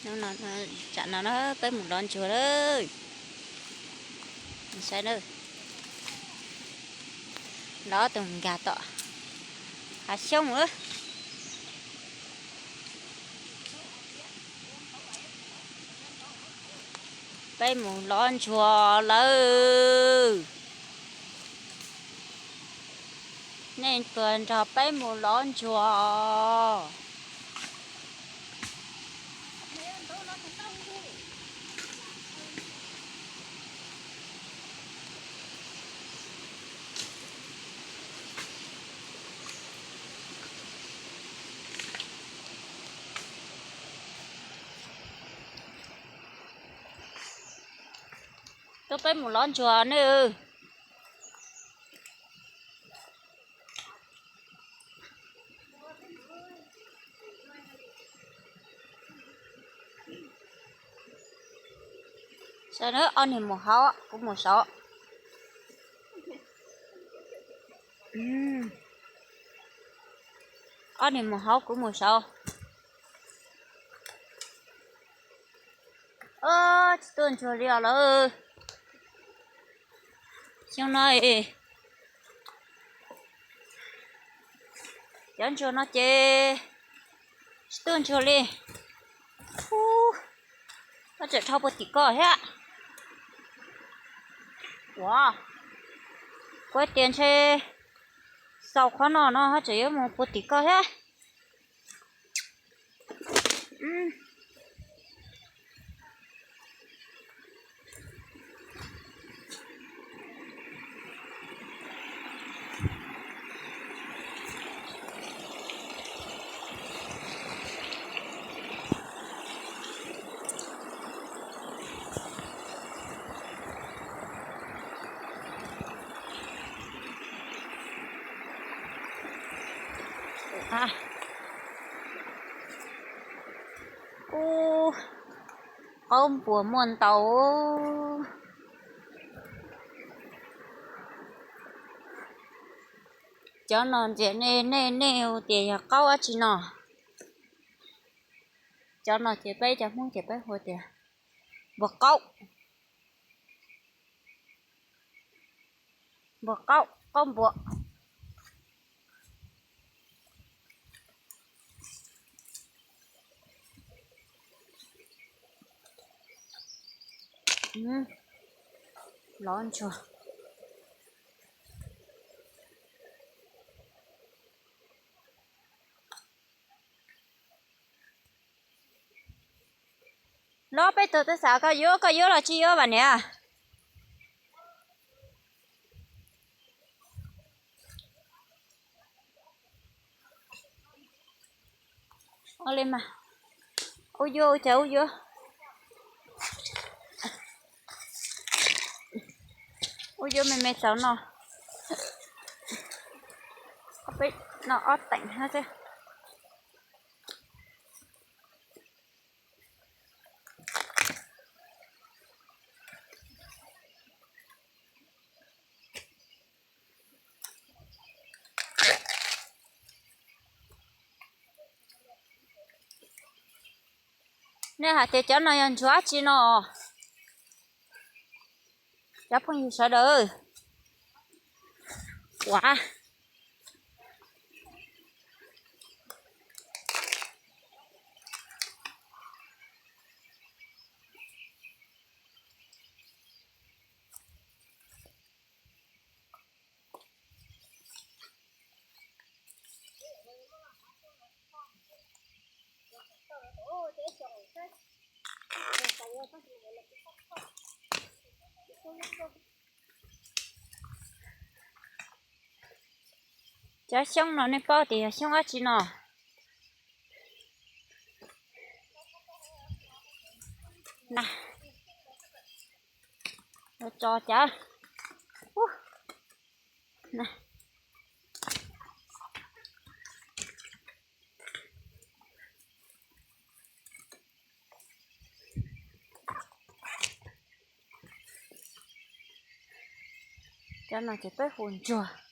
Tsam no na peb mus lov ntsuag lawm. Saib na, lov tus nkag tom hav xyoob lawm. Peb mus lov ntsuag lawm. Nej puas nrog peb mus lov ntsuag? Tuaj peb mus lov ntsuag nawb. Saib na, ob niag mus hauv, kuv mus saud. Ob niag mus hauv, kuv mus saud. Tsis tuaj ntsuag li os lawm. Xyoo no cov ntsuag no ces tsis tuaj ntsuag li. Ub, ho tseem dhau puag tim ko thiab. Ua, kuv tias ntshe xaus qhov no no ho tseem yuav mus puag tim ko thiab. Ub, qaub npua muaj ntau. Cov no ntxias nej, nej, nej hu tias yog qaub dab tsi no? Cov no ces peb cov Hmoob ces peb hu tias npua qaub. Npua qaub, qaub npua. Lov ntsuag. Lov peb tug twb xav koj yuav, koj yuav los tsis yuav vam niam? Ua li mas, ub yuav ua cas ub yuav. Ub yuav me me txaus no. Ob peb no ob teem hab xwb. Nej hais tias cov no yog ntsuag dab tsi no? Cov phooj ywg sawv daws, ua Cov xyoob no nej paub tias yog xyoob dab tsi no? Na, tso cov, cov no ces peb hu ntsuag.